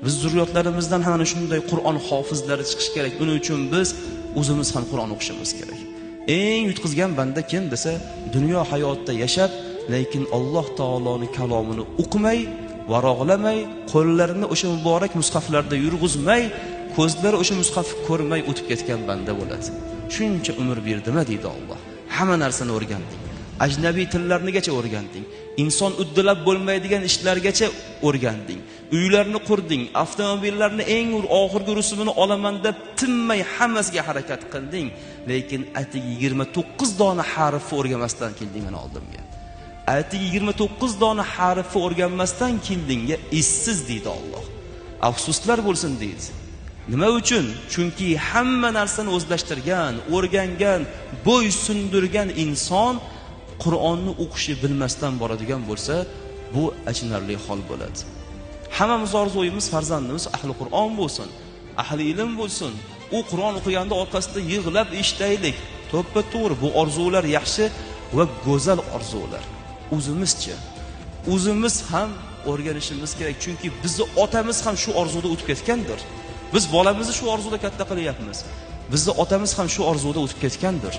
Biz zurriyotlarimizdan ham ana shunday Qur'on hofizlari chiqishi kerak. Buning uchun biz o'zimiz ham Qur'on o'qishimiz kerak. Eng yutqizgan banda kim desa, dunyo hayotida yashab, lekin Alloh taoloning kalomini o'qimay, varog'lamay, qo'llarini o'sha muborak mushaflarda yurg'izmay, ko'zlari o'sha mushafni ko'rmay o'tib ketgan banda bo'ladi. Shuncha umr berdimi deydi Alloh. Hamma narsani o'rganding. Ajnabiy tillarnigacha o'rganding. Inson uddalab bo'lmaydigan ishlargacha o'rganding. Uylarni qurding, avtomobillarni eng oxirgi rusumini olaman deb tinmay hammasiga harakat qilding, lekin atigi 29 dona harfni o'rganmasdan kelding mana oldimga. Atigi 29 dona harfni o'rganmasdan keldingga essiz deydi Alloh. Afsuslar bo'lsin deydi. Nima uchun? Chunki hamma narsani o'zlashtirgan, o'rgangan, bo'y sundirgan inson Qur'onni o'qishni bilmasdan boradigan bo'lsa, bu achinarli hol bo'ladi. Hammamiz orzuyimiz farzandimiz ahli Qur'on bo'lsin, ahli ilm bo'lsin. U Qur'on o'qiganda orqasida yig'lab eshitaylik. To'ppa-to'g'ri, bu orzular yaxshi va go'zal orzular. O'zimizcha, o'zimiz ham o'rganishimiz kerak, chunki bizni otamiz ham shu orzuda o'tib ketgandir. Biz bolamizni shu orzuda katta qilyapmiz. Bizni otamiz ham shu orzuda o'tib ketgandir.